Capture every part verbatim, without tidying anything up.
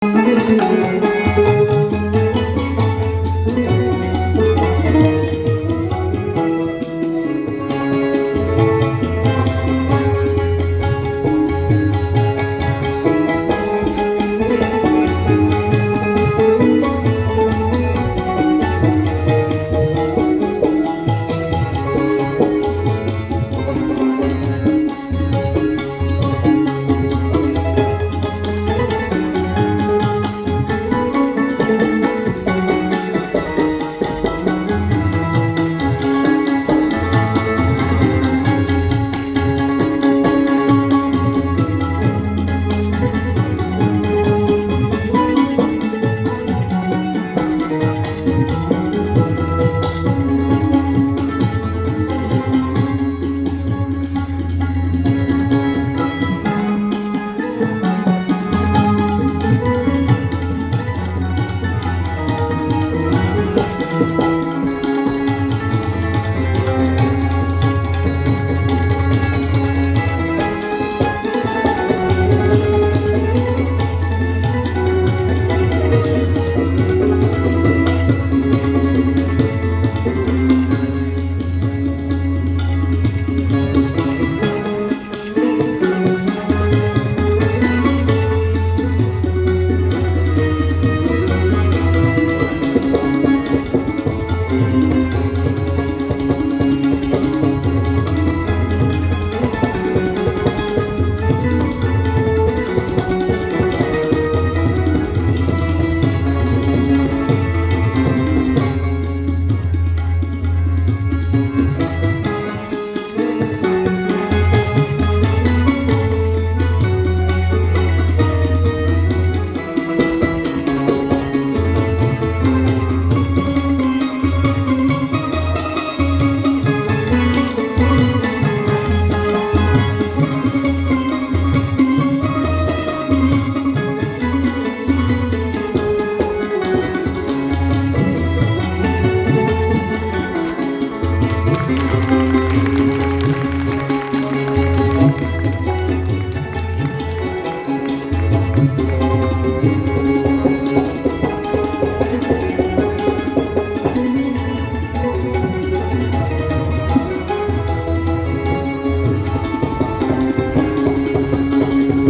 जो भरा नहीं है भावों में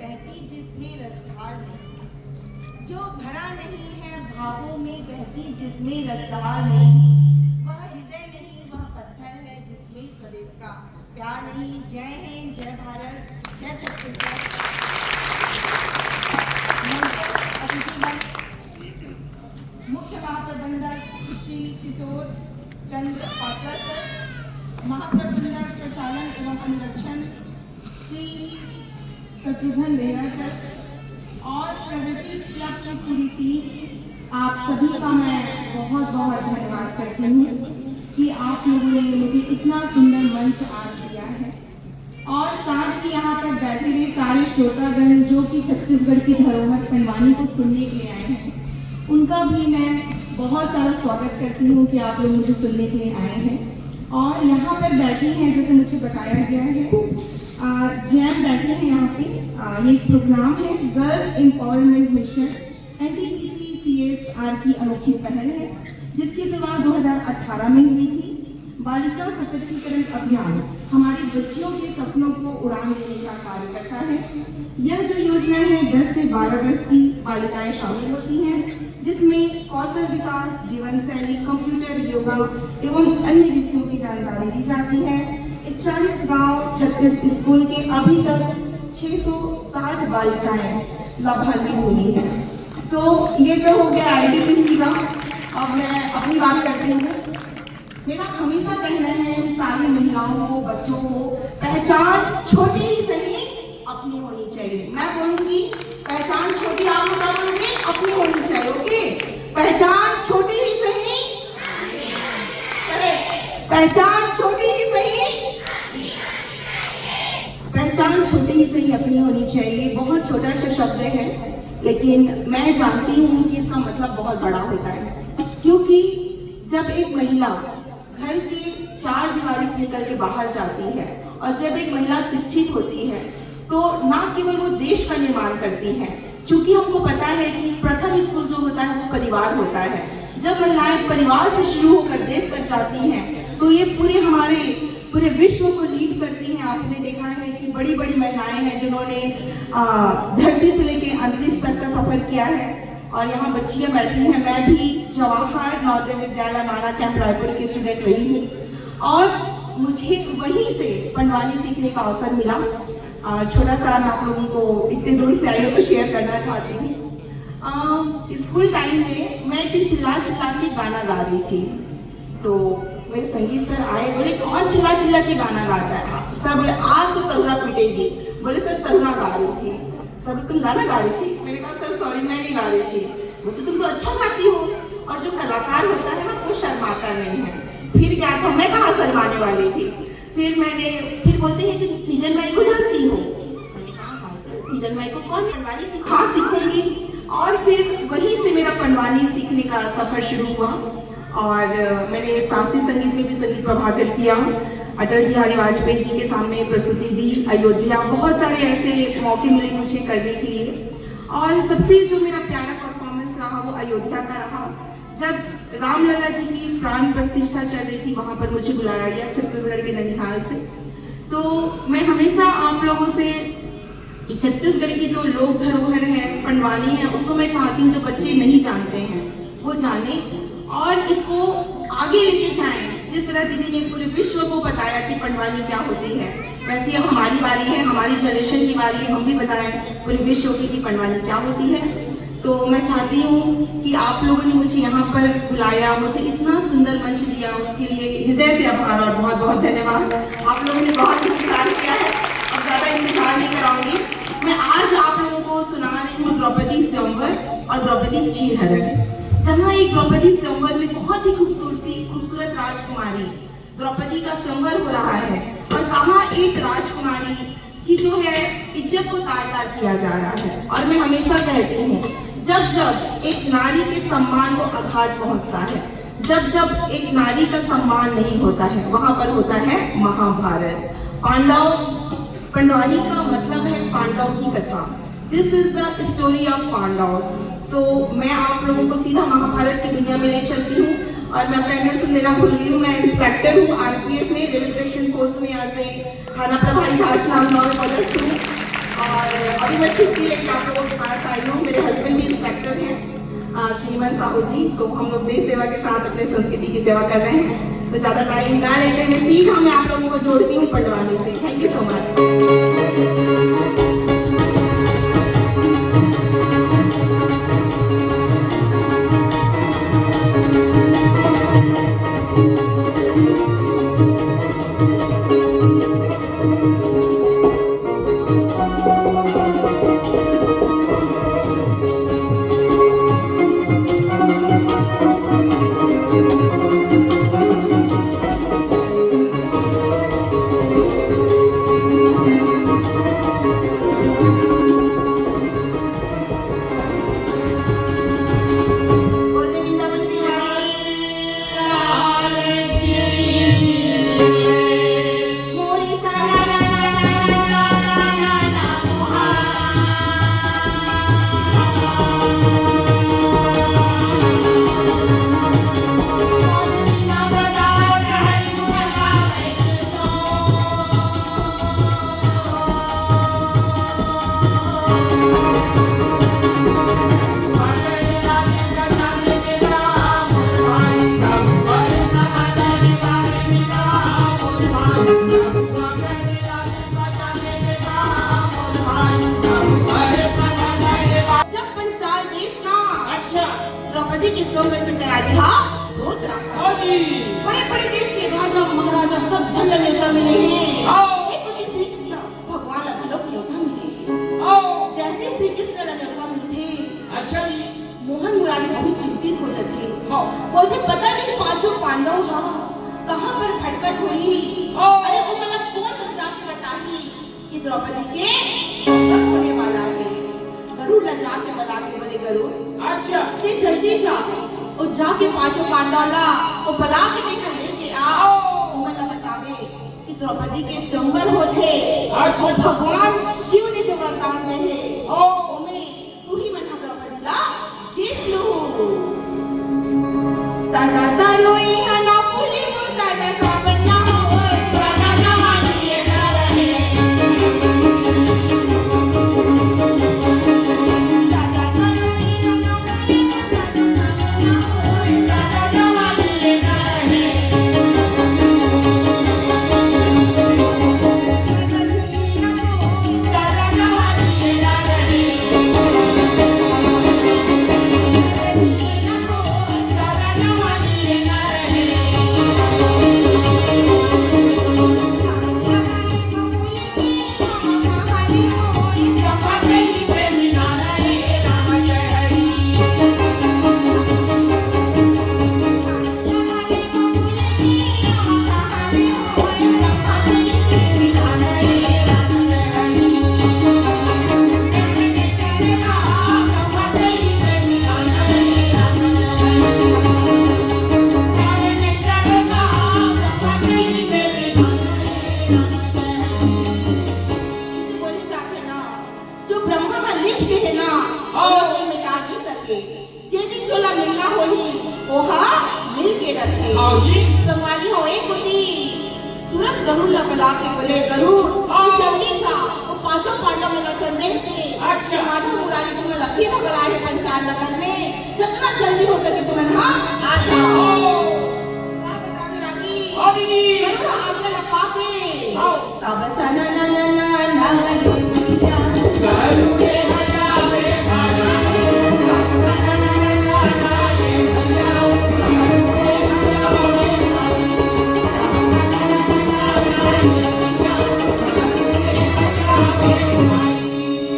बहती जिसमें रसधार नहीं, जो भरा नहीं है भावों में बहती जिसमें रसधार नहीं, वह हृदय नहीं, वह पत्थर है जिसमें स्वदेश का प्यार नहीं। जय हिंद, जय भारत, जय छत्तीसगढ़। मंच पर अतिथि मंच मुख्य महाप्रबंधक श्री किशोर चंद्र पात्रा सर, महाप्रबंधक प्रचालन एवं अनुरक्षण श्री शत्रुघ्न बेहरा सर और प्रगति क्लब की पूरी टीम, आप सभी का मैं बहुत बहुत धन्यवाद करती हूँ कि आप लोगों ने मुझे इतना सुंदर मंच आज दिया है। और साथ ही यहाँ पर बैठे हुए सारे श्रोतागण जो कि छत्तीसगढ़ की धरोहर पंडवानी को सुनने के लिए आए हैं, उनका भी मैं बहुत सारा स्वागत करती हूँ कि आप लोग मुझे सुनने के लिए आए हैं। और यहाँ पर बैठे हैं, जैसे मुझे बताया गया है, जैम बैठे हैं यहाँ पे। ये प्रोग्राम है girl empowerment mission, NTPC CSR की अनोखी पहल है, जिसकी शुरुआत दो हज़ार अठारह में हुई थी। बालिका सशक्तिकरण अभियान हमारी बच्चियों के सपनों को उड़ान देने का कार्य करता है। यह जो योजना है, दस से बारह वर्ष की बालिकाएं शामिल होती हैं, जिसमें कौशल विकास, जीवन शैली, कंप्यूटर, योगा एवं अन्य विषयों की जानकारी दी जाती है। इकतालीस गांव, छत्तीस स्कूल के अभी तक छह सौ साठ बालिकाएं लाभान्वित हुई हैं। सो ये तो हो गया आईटीपीसी का। अब मैं अपनी बात करती हूँ। मेरा हमेशा कहना है सारी महिलाओं को, बच्चों को, पहचान छोटी ही सही अपनी होनी चाहिए। मैं बोलूंगी, पहचान छोटी, आप लोग क्या बोलोगे? अपनी होनी चाहिए। ओके, पहचान छोटी ही सही, करेक्ट, पहचान छोटी ही सही, पहचान छोटी ही सही अपनी होनी चाहिए। बहुत छोटा सा शब्द है, लेकिन मैं जानती हूँ कि इसका मतलब बहुत बड़ा होता है, क्योंकि जब एक महिला घर के चार दीवारी से निकल के बाहर जाती है और जब एक महिला शिक्षित होती है, तो ना केवल वो देश का निर्माण करती है, क्योंकि हमको पता है कि प्रथम स्कूल जो होता है, वो परिवार होता है। जब महिलाएं परिवार से शुरू होकर देश तक जाती हैं, तो ये पूरे हमारे पूरे विश्व को लीड करती हैं। आपने देखा है कि बड़ी बड़ी महिलाएं हैं, जिन्होंने आ, धरती से लेके अंतरिक्ष तक का सफर किया है। और यहाँ बच्चियां बैठी हैं। मैं भी जवाहर नवोदय विद्यालय माना कैंप रायपुर की स्टूडेंट रही हूँ और मुझे वहीं से पंडवानी सीखने का अवसर मिला। आ, छोटा सा मैं आप लोगों को, इतने दूर से आई हूँ, तो शेयर करना चाहती हूँ। आ, स्कूल टाइम में मैं एक दिन चिल्ला चिल्ला के गाना गा रही थी। तो मेरे संगीत सर आए, बोले, "कौन चिल्ला चिल्ला के गाना गाता है?" सर बोले, "आज तो तरुणा पिटेगी।" बोले, "सर, तरुणा गा रही थी।" सर बोले, "तुम गाना गा रही थी?" मैंने कहा, "सर, सॉरी, मैं नहीं गा रही थी।" बोले, "तुम तो अच्छा गाती हो।" और जो कलाकार होता है ना, वो शर्माता नहीं है। फिर क्या था, मैं कहाँ शर्माने वाली थी। फिर मैंने, फिर बोलते हैं कि तीजन माई को जानती हो? मैंने कहा, "हाँ सर।" "तीजन माई को कौन?" "पंडवानी सीख-" "हाँ, सीखूंगी।" और फिर वहीं से मेरा पंडवानी सीखने का सफर शुरू हुआ। और अ, मैंने शास्त्रीय संगीत में भी संगीत प्रभाकर किया, अटल बिहारी वाजपेयी जी के सामने प्रस्तुति दी, अयोध्या, बहुत सारे ऐसे मौके मिले मुझे करने के लिए। और सबसे जो मेरा प्यारा परफॉर्मेंस रहा, वो अयोध्या का रहा, जब रामलला जी की प्राण प्रतिष्ठा चल रही थी, वहां पर मुझे बुलाया गया छत्तीसगढ़ के ननिहाल से। तो मैं हमेशा आप लोगों से कि छत्तीसगढ़ की जो लोक धरोहर है, पंडवानी है, उसको मैं चाहती हूँ जो बच्चे नहीं जानते हैं, वो जाने और इसको आगे लेके जाएं। जिस तरह दीदी ने पूरे विश्व को बताया कि पंडवानी क्या होती है, वैसे ही अब हमारी बारी है, हमारी जनरेशन की बारी है, हम भी बताएं पूरे विश्व की कि पंडवानी क्या होती है। तो मैं चाहती हूँ कि आप लोगों ने मुझे यहाँ पर बुलाया, मुझे इतना सुंदर मंच दिया, उसके लिए हृदय से आभार और बहुत बहुत धन्यवाद। आप लोगों ने बहुत इंतजार किया है, अब ज़्यादा इंतजार नहीं कराऊंगी। मैं आज आप लोगों को सुना रही हूँ द्रौपदी स्वयंवर और द्रौपदी चीरहरण, जहाँ एक द्रौपदी स्वयंवर में बहुत ही खूबसूरती, खूबसूरत राजकुमारी द्रौपदी का स्वयंवर हो रहा है और कहाँ एक राजकुमारी की जो है इज्जत को तार तार किया जा रहा है। और मैं हमेशा कहती हूँ, जब जब एक नारी के सम्मान को आघात पहुंचता है, जब जब एक नारी का सम्मान नहीं होता है, वहां पर होता है महाभारत। पांडव, पंडवानी का मतलब है पांडव की कथा। This is the story of Pandavas. So मैं आप लोगों को सीधा महाभारत की दुनिया में ले चलती हूँ। और मैं अपना इंट्रोडक्शन देना भूल गई हूँ। मैं इंस्पेक्टर हूँ आरपीएफ में, रेलवे प्रोटेक्शन फोर्स में, आज थाना प्रभारी भाषणाम में पदस्थ हूँ। और अभी मैं छुट्टी लेके आप लोगों के पास आई हूँ। मेरे हस्बैंड भी इंस्पेक्टर हैं, अ, श्रीमान साहू जी। तो हम लोग देश सेवा के साथ अपने संस्कृति की सेवा कर रहे हैं। तो ज़्यादा टाइम ना लेते हुए सीधा मैं आप लोगों को जोड़ती हूँ पंडवानी से। Thank you so much. जब पंचाल देश ना, अच्छा। द्रौपदी के स्वयंवर की तैयारी हा होत रहा। हाँ जी। बड़े बड़े देश के राजा महाराजा सब झल्ल नेवता मिले हैं। हाँ। एक दिन श्री कृष्ण भगवान ला घलो नेवता मिले हैं। हाँ। जैसे श्री कृष्ण ला नेवता मिलथे, अच्छा जी। मोहन मुरारी बहुत चिंतित हो जाते हैं। हाँ। बोलते, "पता नहीं पांचों पांडव हा कहाँ पर भटकत होही। हाँ। अरे वो मतलब कौन जाके बताही कि द्रौपदी के स्वयंवर होने वाला है।" गरुड़ ला जाके बला के बोले, "गरुड़, अच्छा। ते जल्दी जा, अउ जाके पांचों पांडव ला अउ बला के तें हा लेके आ। ओमन ला बताबे कि द्रौपदी के स्वयंवर होथे, अच्छा। अउ भगवान शिव ने जो वरदान दे हे, ओ। ओमे तुही मन ह द्रौपदी ला जीत लूहू।" सदा तरोई हना फूली वो सदा सावन ना होए, सदा जवानी ये ना रहे। सदा तरोई हना फूली वो सदा सावन ना होए, सदा जवानी ये ना रहे। इसे बोले जाथे ना, जो ब्रह्मा ह लिख दे हे ना, हाँ। ओला कोई मिटा नइ सके। जे दिन जोला मिलना होही, ओहा मिल के रथे। हाँ जी। संगवारी हो, एक कोती तुरंत गरुड़ ला बला के बोले, "गरुड़, तू हाँ। जल्दी जा, वो पांचों पांडव मन ला संदेश दे अच्छा। कि माधव मुरारी तुमन ला सीधा बलाए हे पंचाल नगर में, जतना जल्दी हो सके तुमन हा आ जाओ।" हाँ। का बतावे रागी? हाँ दीदी। गरुड़ आज्ञा ला पाके हाँ। तब सना ना ना ना ना रे मैया।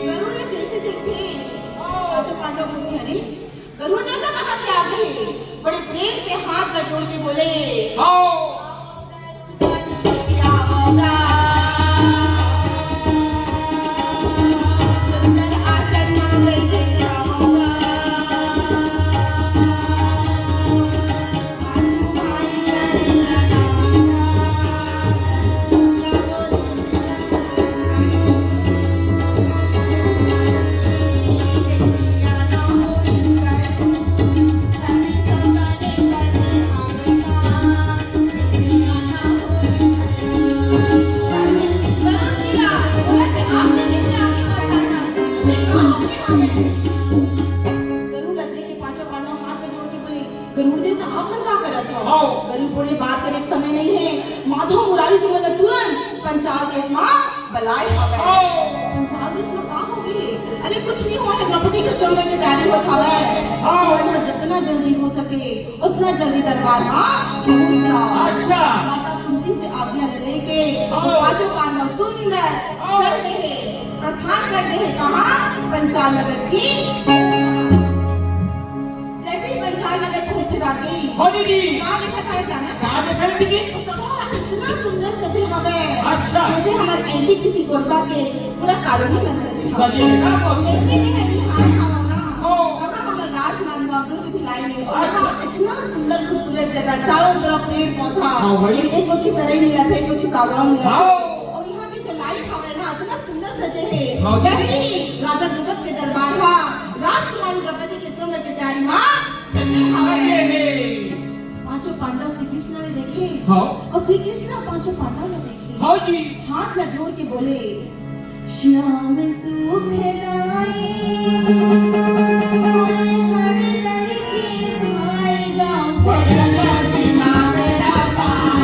गरुड़ जैसे देखते हैं, पांचों पांडव बोलते हैं, "अरे, गरुड़ ने तो कहाँ से आ गए?" बड़े प्रेम से हाथ ला जोड़ के बोले, "आओ।" गरुड़ देव तो आप मन का करत हव? हाँ। गरुड़ बोले, "बात करे के समय नहीं है, माधव मुरारी तुमन ला तुरंत पंचाल देश मा बलाए हवय।" हाँ। पंचाल देश मा का होगे? अरे कुछ नहीं होय, द्रौपदी के स्वयंवर के तैयारी होत हवय। हाँ। तुमन ह जतना जल्दी हो सके उतना जल्दी दरबार मा पहुंच जाओ। अच्छा। माता कुंती से आज्ञा लेके हाँ। पांचों पांडव सुंदर हाँ। चल दे हे, प्रस्थान कर दे हे। कहाँ? पंचाल नगर की। जैसे ही पंचाल नगर पहुंचथे रागी, हाँ दीदी। का देखत हे जाना? का देखत हे दीदी? तो सब इतना सुंदर सजे हवे। अच्छा। जैसे हमर एनटीपीसी कोरबा के पूरा कॉलोनी मन सजे हवे। सजे हे ना, बहुत जैसे ही मैं अभी आए हवा ना, हाँ। कहाँ हमर राजमाता दुर्ग भिलाई हे, और अच्छा। कहाँ इतना सुंदर खूबसूरत जगह, चारों तरफ पेड़ पौधा, हाँ भाई। एक कोती सरई मिलत हे, एक कोती सागौन मिलत हे। हाँ। और यहाँ पे जो लाइट हवे ना, इतना सुंदर सजे हे। हाँ। वैसे ही राजा द्रुपद के दरबार हा, राजकुमारी द्रौपदी के स्वयंवर के तैयारी मा सजे हवे। सजे हे। पांचों पांडव श्री कृष्ण ला देखे। हाँ। और श्री कृष्ण पांचों पांडव ला देखे। हाँ जी। हाथ ला जोड़ के बोले, "श्याम सुखदाई, मोरे हर करके पाएगा भजन बिना बेड़ा पार।"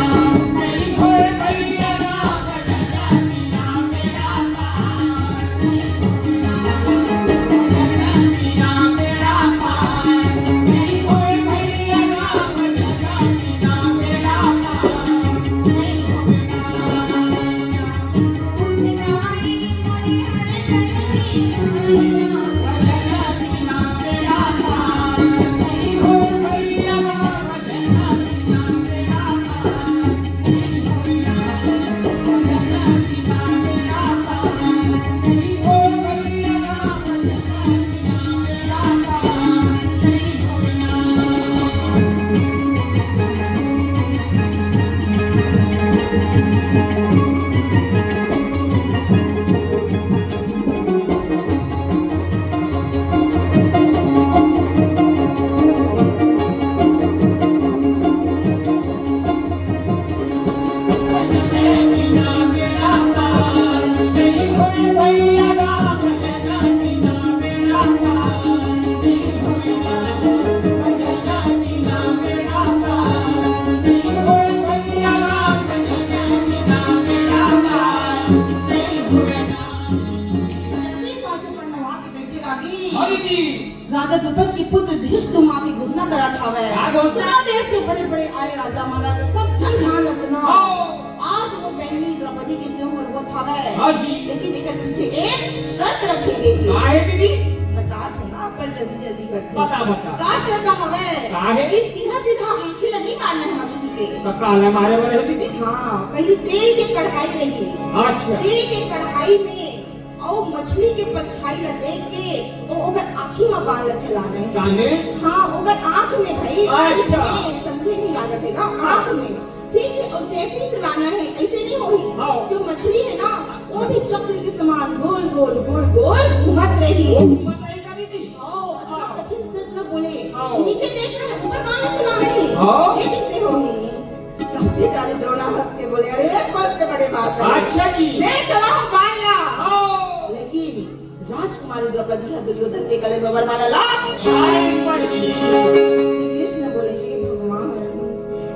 पुत्र धृष्टद्युम्न के घोषणा करत हवय। का घोषणा? सुना देश के बड़े-बड़े आय राजा महाराजा, सब झन ध्यान ले सुना। हाँ। आज वो बहिनी द्रौपदी के सिंह होत हवय। हाँ जी। लेकिन एकर पीछे एक शर्त रखे गे हे। का हे दीदी? बता दूंगा, पर जल्दी जल्दी करते। बता, बता। का शर्त हवय? का हे? कि सीधा सीधा आँखी ला नहीं मारना हे मछली के। तो का ला मारे वाले हो दीदी? हाँ, पहली तेल के कढ़ाई रही। अच्छा। तेल के कढ़ाई में अउ मछली के परछाई ला देख के ओ ओकर आँखी म बाण ला चलाना हे। काने? हाँ, ओकर आँख में भाई, अच्छा। आँख में, समझे नहीं लागत हे का? आँख में। ठीक है, और जैसे ही चलाना है, ऐसे नहीं होही। हाँ। जो मछली है ना, वो भी चक्र के समान गोल गोल गोल गोल घूमत रही। वो घूमत रही का दीदी? हाँ, इतना हाँ। कठिन शर्त न बोले। हाँ। नीचे देख रहे, ऊपर बाण ला चला रही। हाँ। ये कैसे होही? तब पिता ने द्रोणा हंस के बोले, "अरे, ये कौन से बड़े बात है? अच्छा जी। मैं चला हूँ बाण ला।" हाँ। लेकिन राजकुमारी द्रौपदी ह दुर्योधन के गले में वरमाला ला। अरे भाई। श्री कृष्ण बोले, "हे भगवान,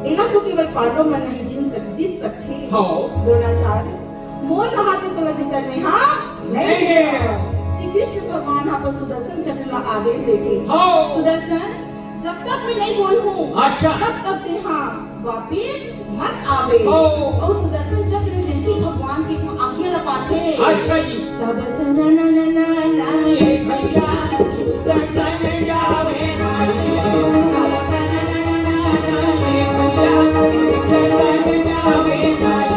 एला तो केवल पांडव मन नहीं जीत सक-, जीत सकथे। हाँ। द्रोणाचार्य, मोर रहा तो तोला जीतन में, हाँ, नहीं नहीं देव।" देव। श्री कृष्ण भगवान ह अपन सुदर्शन चक्र ला आदेश देथे। हाँ। सुदर्शन, जब तक मैं नहीं बोलूं, अच्छा। तब तक तेहा वापिस मत आवे। ओ। अउ सुदर्शन चक्र जैसे भगवान के आज्ञा ल पाथे। अच्छा जी। तब सना ना ना ना ना। ए भैया, सुदर्शन जावे भाई। तब सना ना ना ना ना, ए भैया, सुदर्शन जावे भाई।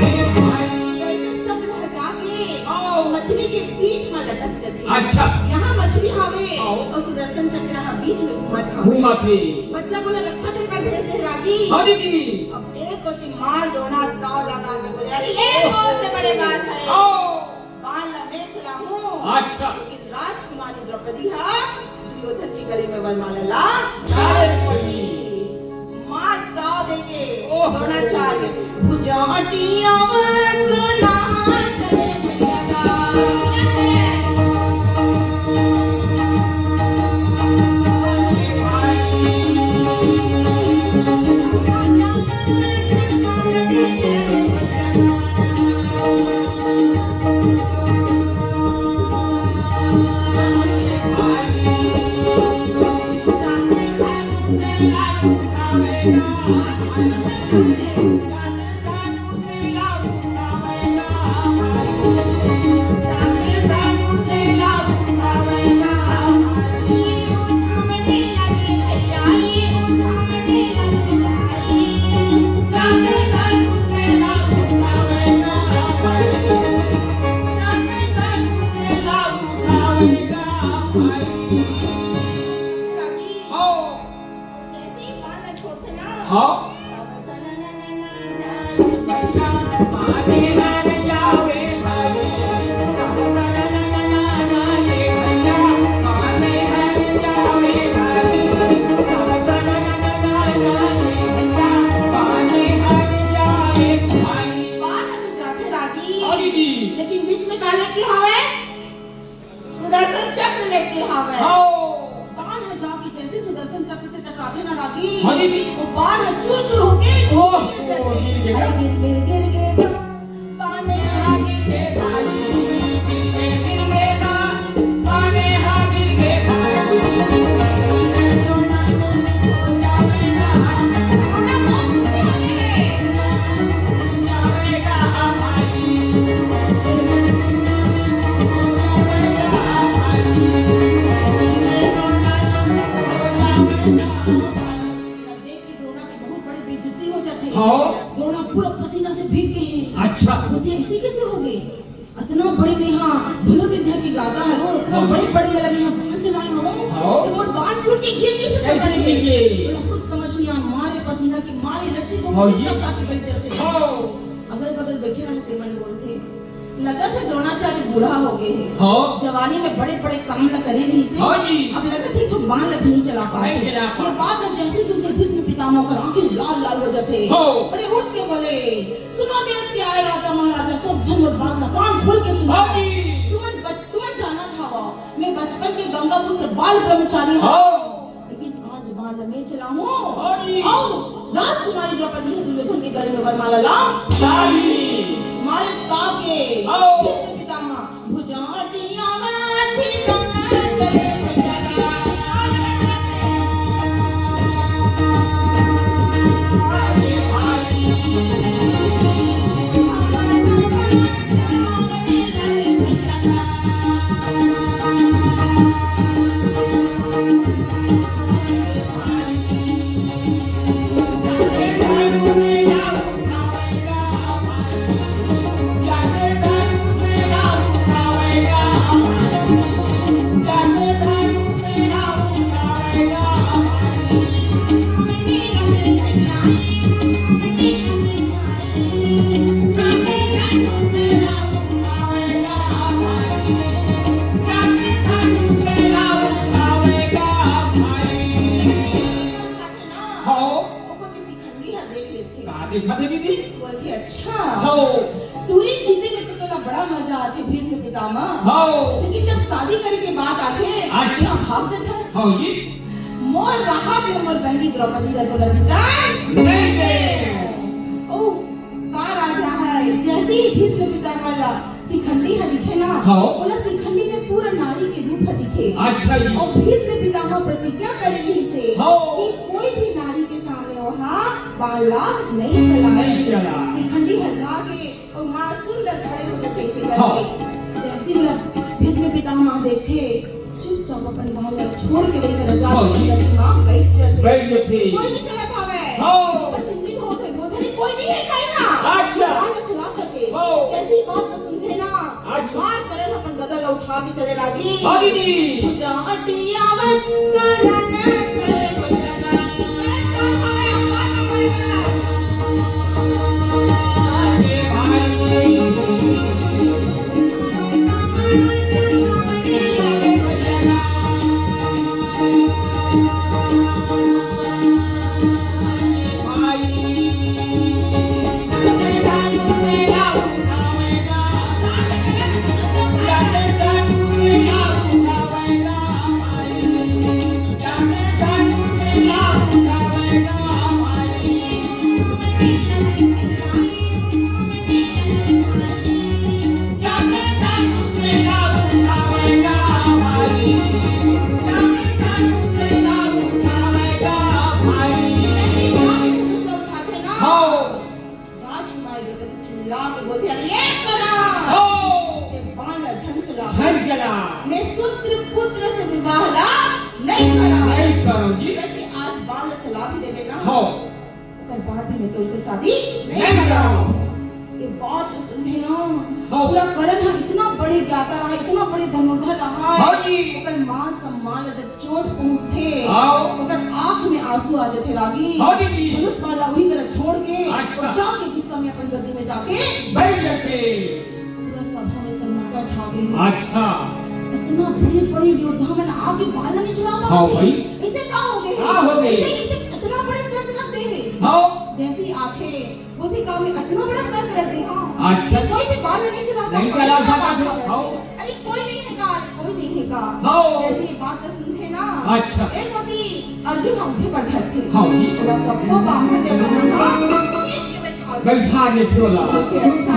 सुदर्शन चक्र ह जाके आओ। मछली के बीच म लटक जथे। अच्छा। यहाँ मछली हवे आओ। अउ सुदर्शन चक्र ह बीच में घूमत हवे। घूमत हे। मतलब ओला रक्षा करे बर भेज दे रागी। हाँ दीदी। अब एक कोती मार द्रोणा ताव लगा के बोले, "अरे ये ओहो। कौन से बड़े बात है?" आओ। बाण ला मैं चलाहूं। अच्छा। लेकिन राजकुमारी द्रौपदी ह दुर्योधन के गले में वरमाला ला डाल पड़ी। मार ताव देके ओह। द्रोणाचार्य भुजाटिया द्रोणाचल लगा। हाँ। जैसे ही बाण छोड़थे ना, हाँ। बाण तो जाथे रागी, हाँ दीदी। लेकिन बीच में का लटके हवे? सुदर्शन चक्र लटके हावय। हाँ। बाण ह जाके जैसे सुदर्शन चक्र से टकराथे ना रागी, हाँ दीदी। वो बाण ह चूर चूर होके ओह, गिर जाथे। गिर गे। अरे गिर गे, गिर गे, बाण ह गिर गे भाई, गिर गे, गिर गे, बाण ह गिर गे भाई। देख के द्रोणा के बहुत बड़ी बेइज्जती हो जाथे। हाँ। द्रोणा पूरा पसीना से भीग गए हैं। अच्छा। बोलती है, "ऐसे कैसे हो गए? इतना बड़े में यहाँ धनुर्विद्या की गाथा है, वो इतना हाँ। बड़े बड़े में लगे यहाँ बाण चलाए हो, हाँ। तो मोर बाण टूट के गिर कैसे कैसे सकते गिर हैं?" गए? बोला, "कुछ समझ नहीं आ, मारे पसीना के मारे लज्जित हो हाँ, चुपचाप ये। जाके बैठ जाते हैं।" हाँ। अगल बगल बैठे रहते मन बोलते हैं, लगत हे द्रोणाचार्य बूढ़ा हो गए हे। हाँ। जवानी में बड़े-बड़े काम ल करे रहिस हे। हाँ जी। अब लगत हे एक ठो बाण ल भी नहीं चला पात हे। नहीं चला पात। ये बात ल जैसे सुनथे भीष्म पितामह ओकर आँखें लाल-लाल हो जाथे। हाँ। बड़े उठ के बोले, "सुनो देश के आए राजा महाराजा, सब झन मोर बात ल कान खोल के सुनो। हाँ जी। तुमन बच-, तुमन जानत हव, मैं बचपन के गंगा पुत्र बाल ब्रह्मचारी हूँ।" हाँ। लेकिन आज बाण ल मैं चलाहूँ। हाँ जी। अउ राजकुमारी द्रौपदी ह दुर्योधन के गले में वरमाला ला डाली। मारे ताके हाँ। भीष्म पितामह हाँ। ओकर के शिखंडी ह देख लेथे। का देखत हे दीदी? बोलथे, "अच्छा। हो। टूरी जीते में तो तोला बड़ा मजा आथे भीष्म पितामह। हो। लेकिन जब शादी करे के बात आथे, अच्छा। तो भाग जथस। हाँ जी। मोर राहत में मोर बहनी द्रौपदी ला तोला जीतन नहीं दे। ओ, का राजा है, जैसे ही भीष्म पितामह ला शिखंडी ह दिखे ना, हाँ। ओला शिखंडी में पूरा नारी के रूप ह दिखे। अच्छा जी। अउ भीष्म पितामह प्रतिज्ञा करे रहिस हे हाँ। कि कोई भी नारी के सामने ओहा बाण ला नहीं चला। नहीं चला। शिखंडी ह जाके अउ माँ सुंदर खड़े हो जाथे ऐसे करके। हाँ। जैसे ही भीष्म पितामह देखथे, चुपचाप अपन बाण ला छोड़ के वही करा जाके हाँ। गद्दी मा बैठ जाथे। बैठ जाथे। कोई नहीं चलत हवय। हाँ। पर चिंतित होत हे, बोलथे, "कोई नहीं है का इहाँ? अच्छा। बाण ला चला सके।" हाँ। जैसे ही बात को सुनथे ना, अच्छा। मार करन अपन गदा ला उठा के चले लागे। हाँ दीदी। भुजा हटी आवत करन चले भुजा। हाँ। राजकुमारी द्रौपदी चिल्ला के बोलथे, "अरे, ए करा! हो! ते बाण ला झन चला। झन चला। मैं शूद्र पुत्र से विवाह ला नहीं करा।" नहीं करो जी। कहते, "आज बाण ला चला भी देबे ना, हो। ओकर बाद भी मैं तोर से शादी नहीं नहीं करा।" करा। ये बात सुनथे ना, हो। पूरा कर्ण ह इतना बड़े ज्ञाता रहा, इतना बड़े धनुर्धर रहा। हाँ जी। ओकर मान सम्मान ला जब चोट पहुंचथे, हाँ। ओकर आंख में आंसू आ जाथे रागी। हाँ दीदी। धनुष बाण ला उही करा छोड़ के अच्छा। जाके गुस्सा में अपन गद्दी में जाके बैठ जाथे। पूरा सभा में सन्नाटा छा गए। अच्छा। इतना बड़े-बड़े योद्धा मन आके बाण नहीं चला पाते। हाँ भाई। इसे का हो गए? का हो गए? इसे, इसे इतना बड़े शर्त रख दे हे। हाँ। जैसे ही आथे, बोलथे, "का मैं अतना बड़ा शर्त रख दे हंव? अच्छा। कोई भी बाण नहीं चला नहीं सकता, चला नहीं चला सकता सकता है।" हाँ। अरे, कोई नहीं है का? अरे, कोई नहीं है का? हाँ। जैसे ये बात ला सुनथे ना, अच्छा। एक होती अर्जुन ह उठे बर धरथे। हाँ जी। ओला सबको बांधे के मन ह खींच के बैठा दे। बैठा देथे ओला। बोलथे, "अच्छा,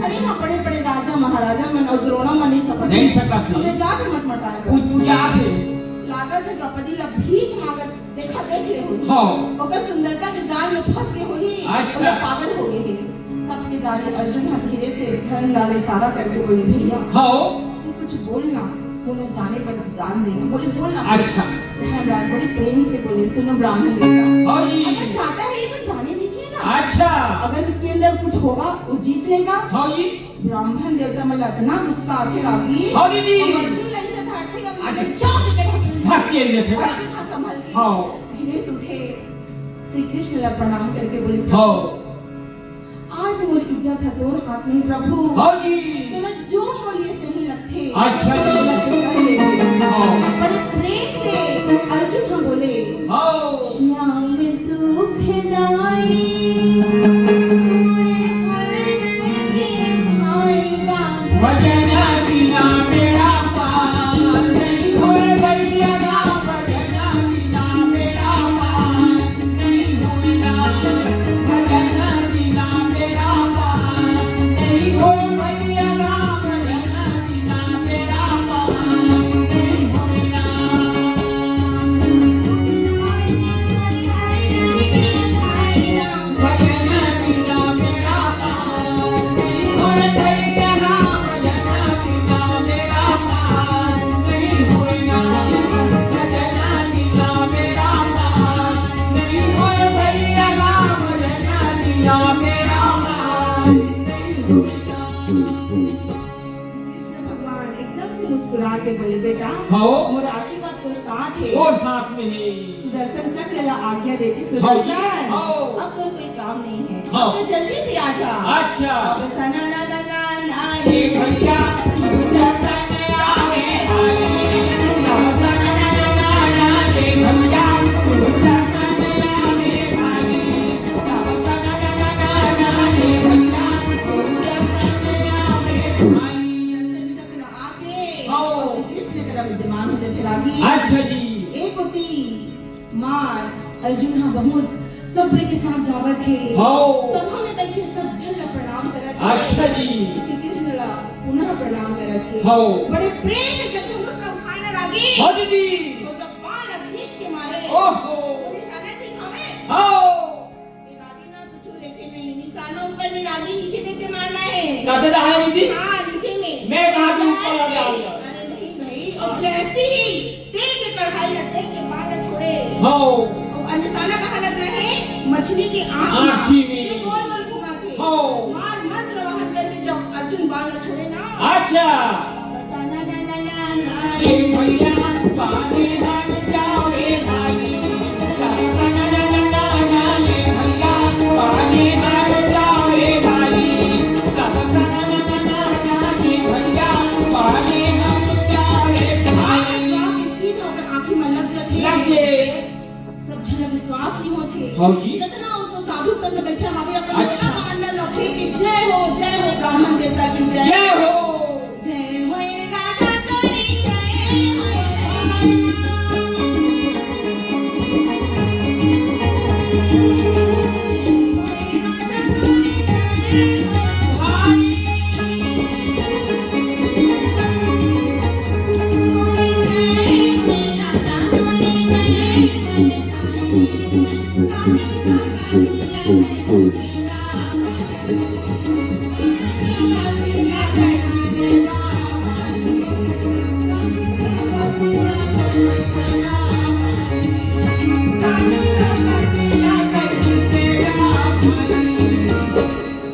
अरे, इहाँ बड़े-बड़े राजा महाराजा मन अउ द्रोणा मन नहीं सकत नहीं हे। सकत हे। अब ये जाके मटमटाए बर।" पूछ-, पूछाथे। लागत हे द्रौपदी ला भीख मांगत देखा, देख ले होही। हाँ। ओकर सुंदरता के जाल में फंस गे होही, अच्छा। ओला पागल हो गे हे। तब केदारी अर्जुन ह धीरे से धर्म लाल इशारा करके बोले, "भैया, हाँ। तू कुछ बोल ना, मोला जाने बर दान देना।" बोले, "बोल ना।" अच्छा। धर्मराज बड़ी प्रेम से बोले, "सुनो ब्राह्मण देवता, हाँ जी। अगर चाहता है ये तो जाने दीजिए ना। अच्छा। अगर उसके अंदर कुछ होगा, वो जीत लेगा।" हाँ जी। ब्राह्मण देवता मन ला अतना गुस्सा आथे रागी। हाँ दीदी। अब अर्जुन ला ऐसे धरथे का अच्छा। क्या देखे ढकेल ढकेल देथे ना। अर्जुन ह संभल के हाँ। धीरे से उठे, श्री कृष्ण ला प्रणाम करके बोले, हाँ। "आज मोर इज्जत ह तोर हाथ में प्रभु। हाँ जी। तोला जो बोलिए सही लगथे। अच्छा जी। तोला तो कर लेथे।" हाँ। बड़े प्रेम से अर्जुन ह बोले, हाँ। श्याम सुखदाई। भजन बिना बेड़ा पार नहीं होए भैया राम, भजन बिना बेड़ा पार नहीं होए राम, भजन बिना बेड़ा पार नहीं होए भैया राम, भजन बिना मुस्कुरा के बोले, "बेटा, हाँ। मोर आशीर्वाद तोर साथ हे।" तोर साथ में हे। सुदर्शन चक्र ला आज्ञा देथे, हाँ जी, "सुदर्शन, हाँ। अब तोर कोई काम नहीं है। हाँ। अब तो जल्दी से आ जा।" अच्छा। अब सना ना ना ना ना रे भैया, सुदर्शन आवे भाई। अब सना ना ना ना ना रे भैया, सुदर्शन आवे भाई। अब सना ना ना ना ना रे भैया, सुदर्शन आवे भाई। सुदर्शन चक्र आके हाँ। और श्री कृष्ण करा विद्यमान हो जाथे रागी। अच्छा जी। एक होती मार अर्जुन ह बहुत सब्र के साथ जावत हे। हाँ। सभा में बैठे सब झन ला प्रणाम करत हे। अच्छा जी। श्री कृष्ण ला पुनः प्रणाम करत हे। हाँ। बड़े प्रेम से जब तुम उसका उठाए ना रागी। हाँ दीदी। तो जब बाण ला खींच के मारे। ओहो। वो निशाना ठीक हवे। हाँ। ए रागी ना कुछ देखे नहीं, निशाना ऊपर में रागी नीचे देख के मारना है। कहते तो है दीदी। हाँ, नीचे में। मैं कहा तू ऊपर आ जाऊंगा। अरे नहीं भाई, और जैसे ही तेल के कढ़ाई ला तेल के बाल छोड़े। हाँ। और निशाना कहाँ लगना है? मछली के आँख में। आँखी में। जो गोल गोल घुमाथे। हाँ। मार मंत्र वाहन करके जब अर्जुन बाण छोड़े ना। अच्छा। सीधा ओकर आँखी में लग जाथे। लग गे। सब झन ला विश्वास नहीं होथे। हाँ जी। जतना वो जो साधु संत बैठे हवे, अपन अच्छा। अंदर लपे कि जय हो, जय हो ब्राह्मण देवता की जय। जय हो। जय हो राजा तोरी जय हो। जय हो राजा तोरी जय हो।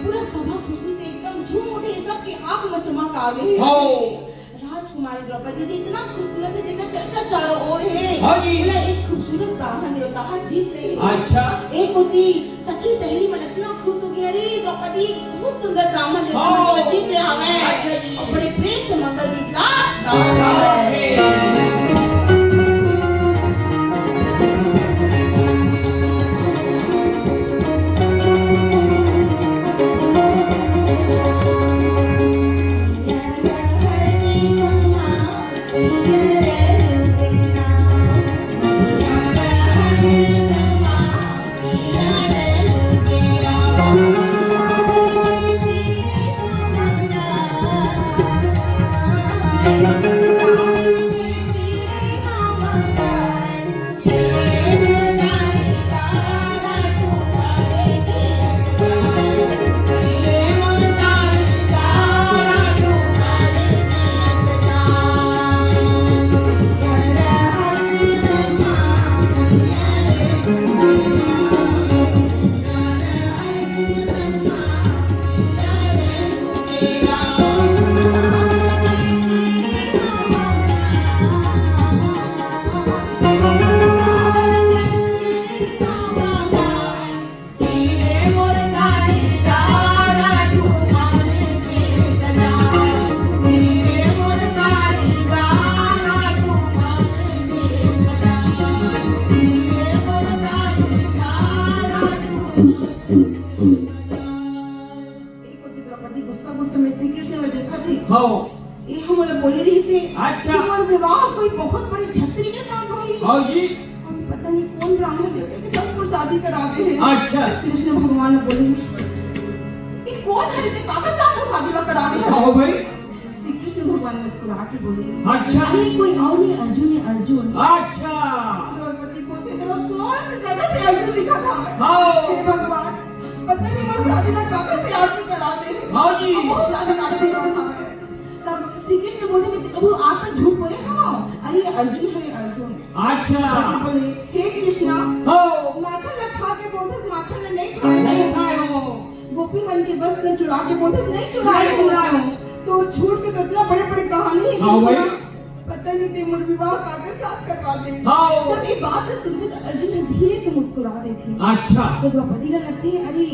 पूरा सभा खुशी से एकदम झूम उठे, सबके आँख में चमक आ गई। हाँ। राजकुमारी द्रौपदी जी इतना खूबसूरत है, जेकर चर्चा चारों ओर है। हाँ जी। बोला, एक खूबसूरत ब्राह्मण देवता हा जीत ले। अच्छा। एक होती सखी सहेली मन इतना खुश हो गया, "अरे द्रौपदी, बहुत सुंदर ब्राह्मण देवता हाँ। मन जीत ले हवे।" अच्छा जी। और बड़े प्रेम से मंगल गीत ला गावत हवे। एक होती द्रौपदी गुस्सा गुस्सा में श्री कृष्ण ला देखत हे। हाँ। ये हमला बोले रहिस हे अच्छा। कि मोर विवाह कोई बहुत बड़ी छत्री के साथ होही। हाँ जी। अभी पता नहीं कौन ब्राह्मण देवता के साथ मोर शादी करा दे हे। अच्छा। कृष्ण भगवान बोले, "ये कौन हरे, काकर साथ मोर शादी ला करा दे हे?" हाँ भाई। श्री कृष्ण भगवान मुस्कुरा के बोले, अच्छा। "अरे कोई और नहीं, अर्जुन है, अर्जुन।" अच्छा। द्रौपदी बोलथे, "तेला कौन सी जगह से अर्जुन दिखा था?" हाँ। हे भगवान, पता नहीं मोर शादी ला काकर से अर्जुन करा दे। हाँ जी। अब बहुत ज्यादा गाली दे रहा था मैं। तब श्री कृष्ण बोलथे कि कबू आज तक झूठ बोले हवव? अरे अर्जुन हरे अर्जुन। अच्छा। बोले, "हे कृष्णा, हाँ। माखन ला खा के बोलथस, माखन ला नहीं खाए हो। नहीं खाए हो। गोपी मन के वस्त्र चुरा के बोलथस, नहीं चुराए नहीं हो। चुराए हो। तो झूठ के तो इतना बड़े-बड़े कहानी हाँ भाई। कृष्णा, पता नहीं ते मोर विवाह काकर साथ करवा दे। हाँ। जब ये बात ला सुनथे तो अर्जुन ह धीरे से मुस्कुरा देथे। अच्छा। तो द्रौपदी ला लगथे, अरे,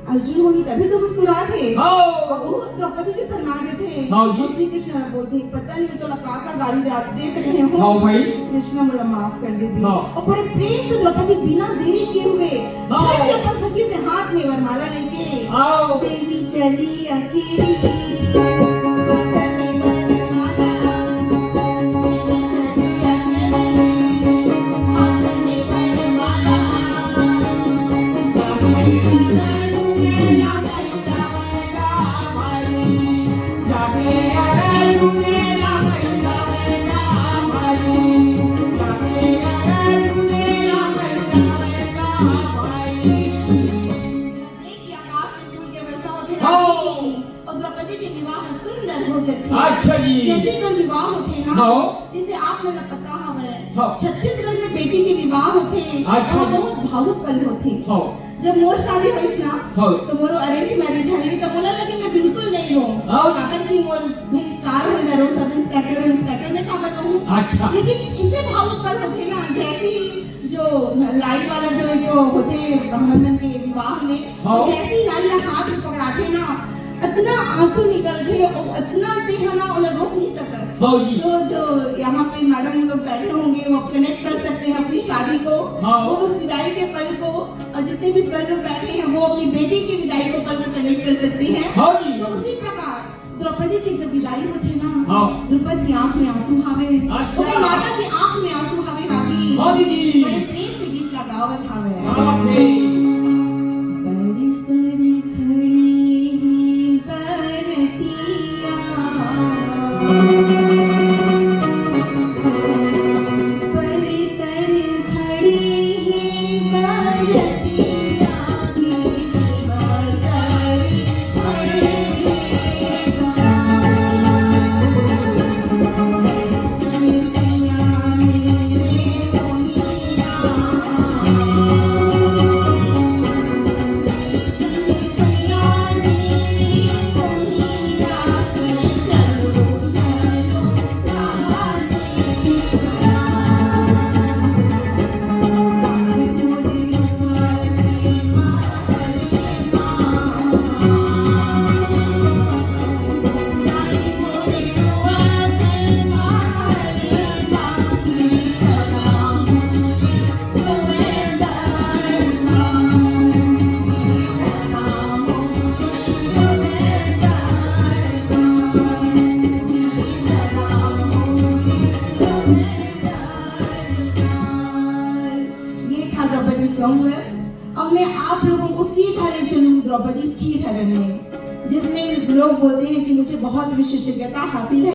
अर्जुन होही तभी तो मुस्कुराथे। हाँ। अब वो द्रौपदी भी शर्मा जथे। हाँ जी। और श्री कृष्ण ला बोलथे, पता नहीं तोला का का गारी दे, देत रहे हो। हाँ भाई। कृष्णा, मोला माफ कर दे दे। हाँ। और बड़े प्रेम से द्रौपदी बिना देरी किए हुए हाँ। झट से अपन सखी से हाथ में वरमाला लेके हाँ। देवी चली अकेली। देखिए, आकाश में फूल के वर्षा होथे हाँ। रानी। और द्रौपदी के विवाह सुंदर हो जाथे। अच्छा जी। जैसे ही विवाह होथे ना, हाँ। जैसे आप मन ला पता हवय, हाँ। छत्तीसगढ़ में बेटी के विवाह होथे, अच्छा। और बहुत भावुक पल होथे। हाँ। जब मोर शादी होइस ना, हाँ। तो मोरो arrange marriage हरे, तो मोला लगे मैं बिल्कुल नहीं हूँ। हाँ। काबर कि मोर भाई star holder हो, sub inspector हो, inspector ने काबर कहूँ। अच्छा। लेकिन इसे भावुक पल होथे ना, जैसे ही जो लाई वाला जो एक होथे हमर मन के विवाह में, हाँ। तो जैसे ही लाई ला हाथ में पकड़ाथे ना, अतना आंसू निकलथे और अतना ते ह ना ओला रोक नहीं सकस। हाँ जी। तो जो यहाँ पे मैडम लोग बैठे होंगे, वो connect कर सकते हैं अपनी शादी को, हाँ। वो उस विदाई के पल को, और जितने भी सर लोग बैठे हैं, वो अपनी बेटी की विदाई को पल को connect कर सकते हैं। हाँ जी। तो उसी प्रकार द्रौपदी की जब विदाई होथे ना, हाँ। द्रुपद की आंख में आंसू हावे, अच्छा। ओकर माता की आंख में आंसू हावे रागी। हाँ दीदी। बड़े प्रेम से गीत ला गावत हावे। गावत हे। बड़ी बड़ी खड़ी ही बरतिया। बड़ी तर खड़ी ही बरतिया। ये था द्रौपदी सॉन्ग। अब मैं आप लोगों को सीधा ले चलूंगी द्रौपदी चीर हरण में, जिसमें लोग बोलते हैं कि मुझे बहुत विशेषज्ञता हासिल है।